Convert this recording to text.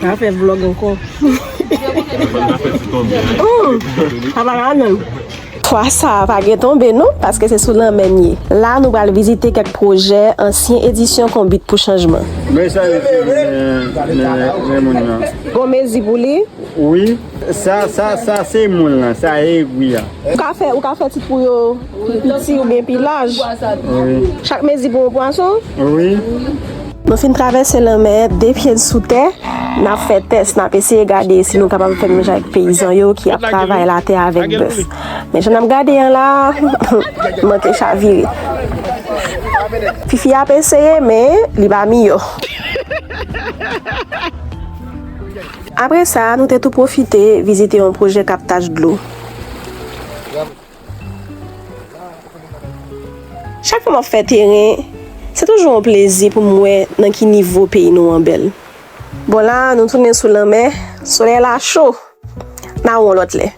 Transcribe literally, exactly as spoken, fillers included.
N a fè vlòg ankò. Hum, sa pa ka menm. Fwa sa a pa gen tonbe non, paske se sou lanmè n ye. La, nou pral vizite kèk pwojè ansyen edisyon Konbit pou Chanjman. Men sa yo di, men, men, men moun nan. Gon mezi pou li? Wi. Sa, sa, sa se moun lan, sa egwi a. Ou ka fè, ou ka fè tit pou yo pi piti oubyen pi laj. Wi. Chak mezi pou yon pwason? Wi. Nou fin travèse lanmè, de pye n sou tè, n ap fè tès, n ap eseye gade si nou kapab fè menm jan ak peyizan yo ki ap travay latè avèk bèf. Men jan n ap gade an la, manke chavire. Fifi ap eseye, men li pa miyò. Apre sa, nou te tou pwofite vizite yon pwojè kaptaj dlo. Chak fwa m ap fè teren, se toujou yon plezi pou m wè nan ki nivo peyi nou an bèl. Bon, la, nou tounen sou lanmè, solèy la cho. N a wè yon lòt lè.